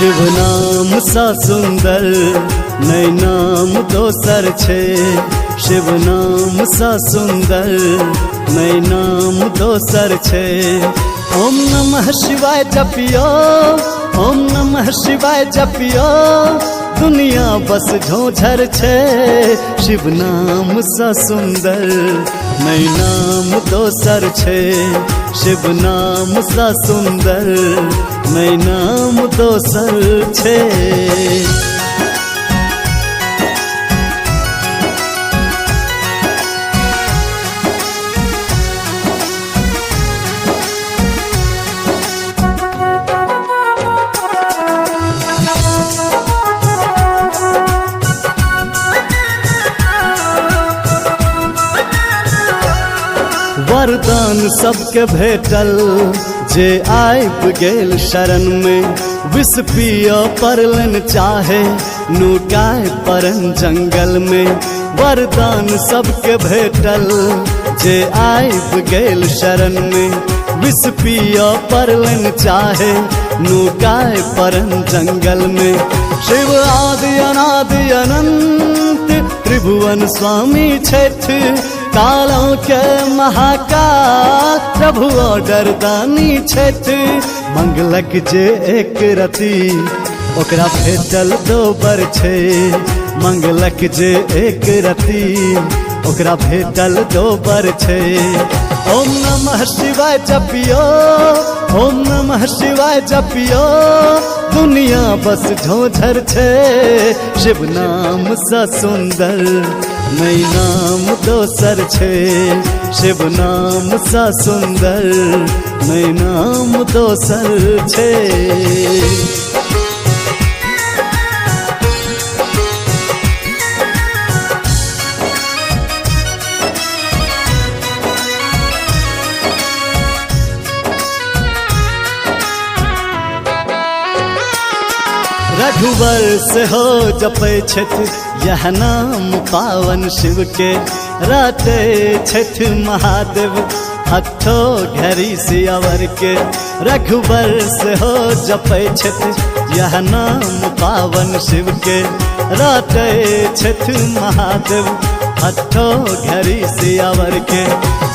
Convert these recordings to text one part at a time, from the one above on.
शिव नाम सा सुंदर नै नाम दोसर छै। शिव नाम सा सुंदर नै नाम दोसर छै। ओम नमः शिवाय जपियो, ओम नमः शिवाय जपियो, दुनिया बस झोझर छै। शिव नाम सा सुंदर नै नाम दोसर छै। शिव नाम सा सुंदर नै नाम दोसर छै। वरदान सबके भेटल जे आबि गेल शरण में, विष पिय पड़लन चाहे नुकाय परन जंगल में। वरदान सबके भेटल जे आबि गेल शरण में, विष पिय पड़लन चाहे नुकाय परन जंगल में। शिव आदि अनादि अनंत त्रिभुवन स्वामी छथि, कालों के महाकाल प्रभु ऑर्डर दानी छथि। मंगलक जे एक रति ओकरा भेटल दोबर छै। मंगलक जे एक रति ओकरा भेटल दोबर छै। ओम नमः शिवाय जपियो, ओम नमः शिवाय जपियो, दुनिया बस झोझर छै। शिव नाम सा सुंदर नै नाम दोसर छै। शिव नाम सा सुंदर नै नाम दोसर छै। रघुवर से हो जपै छथि यह नाम पावन शिव के, रटै छथि महादेव हथो घड़ी सियावर के। रघुवर से हो जपै छथि यह नाम पावन शिव के, रटै छथि महादेव हथो घड़ी सियावर के।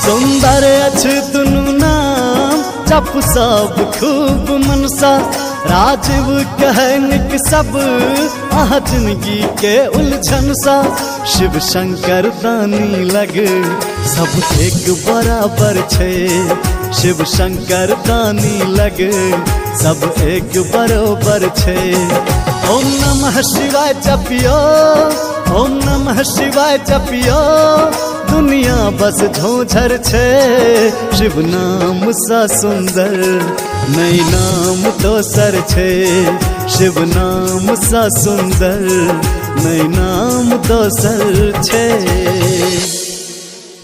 सुंदर अछि दुनू नाम जप सब खूब मनसा, राजीव कहनिक सब आह जिंदगी के उलझन सा। शिव शंकर दानी लग सब एक बराबर छै। शिव शंकर दानी लग सब एक बराबर छै। ओम नमः शिवाय जपियो, ओम नमः शिवाय जपियो, दुनिया बस झोझर छै। शिव नाम सा सुंदर नै नाम दोसर छै। शिव नाम सा सुंदर नै नाम दोसर छै।